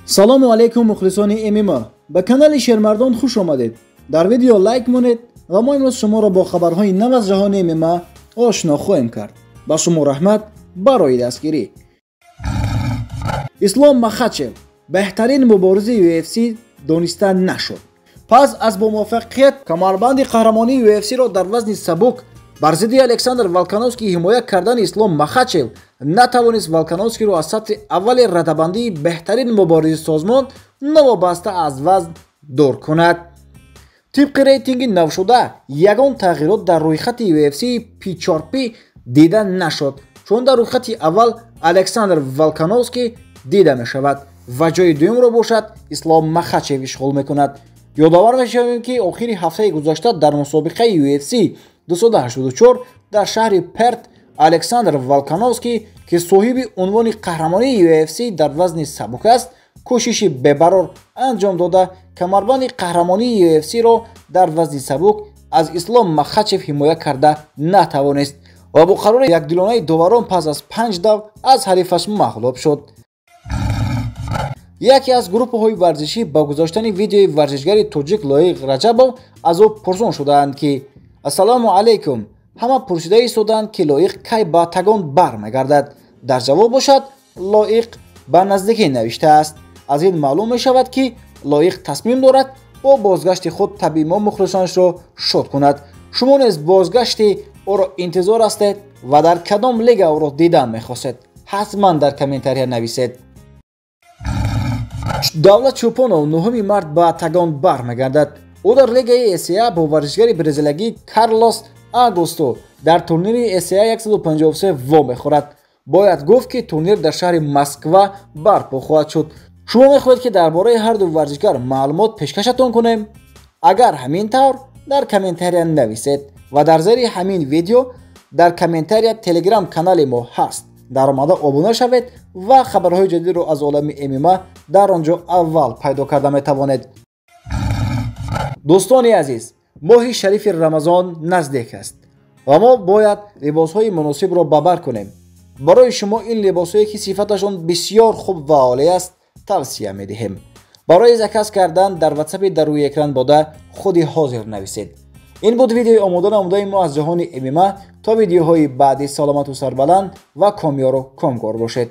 Салому алейкум, мухлисони ММА. Ба канали Шермардон хуш омадед. Дар видео лайк монед ва мо имрӯз шуморо бо хабарҳои нав аз ҷаҳони ММА ошно хоҳем кард. Ба шумо раҳмат барои дастгирӣ. Ислом Махачев беҳтарин муборизи UFC дониста нашуд. Пас аз бомуваффақият камарбанди қаҳрамонии UFC-ро дар вазни сабук бар зидди Александр Волкановский ҳимоя кардани Ислом Махачев натавонист Волкановскиро аз сатҳи аввали радабандии беҳтарин муборизи созмон новобаста аз вазн дур кунад. Тибқи рейтинги навшуда ягон тағйирот дар рӯйхати UFC P4P дида нашуд, чун дар рӯйхати аввал Александр Волкановский дида мешавад ва ҷои дуюмро бошад Ислом Махачев ишғол мекунад. Ёдовар мешавем, ки охири ҳафтаи гузашта дар мусобиқаи UFC 284 дар шаҳри Перт Александр Волкановский, ки соҳиби унвони қаҳрамонии UFC дар вазни сабук аст, кӯшиши бебарор анҷом дода камарбанди қаҳрамонии UFC-ро дар вазни сабук аз Ислом Махачев ҳимоя карда натавонист ва бо қарори якдилонаи доварон пас аз 5 дав аз ҳарифаш мағлуб шуд. Яке аз гурӯҳҳои варзишӣ ба гузоштани видеои варзишгари тоҷик Лоиқ Раҷабов аз ӯ пурсон шудаанд, ки ассалому алайкум, ҳама пурсида истодаанд, ки Лоиқ кай ба тагон бармегардад. Дар ҷавоб бошад Лоиқ ба наздикӣ навиштааст. Аз ин маълум мешавад, ки Лоиқ тасмим дорад бо бозгашти худ табиъи мо мухлисонашро шод кунад. Шумо низ бозгашти ӯро интизор ҳастед ва дар кадом лига ӯро дидан мехостед? Ҳатман дар комментария нависед. Давлат Чӯпонов 9 март ба тагон бармегардад. Ӯ дар лигаи ACA бо варзишгари бразилагӣ Карлос Агусто дар турнири ACA 153 вомехӯрад. Бояд гуфт, ки турнир дар шаҳри Москва барпо хоҳад шуд. Шумо мехоҳед, ки дар бораи ҳарду варзишгар маълумот пешкашатон кунем? Агар ҳамин тавр, дар комментария нависед ва дар зери ҳамин видео дар комментария телеграм канали мо ҳаст. Даромада обуна шавед ва хабарҳои ҷадидро аз олами ММА дар он ҷо аввал пайдо карда метавонед. Дӯстони азиз, моҳи шарифи Рамазон наздик аст ва мо бояд либосҳои муносибро ба бар кунем. Барои шумо ин либосҳое, ки сифаташон бисёр хуб ва олӣ аст, тавсия медиҳем. Барои заказ кардан дар ватсапи дар рӯи экран бода худи ҳозир нависед. Ин буд видеои омода намудаи мо аз ҷаҳони ММА. То видеоҳои баъдӣ саломату сарбаланд ва комёру комкор бошед.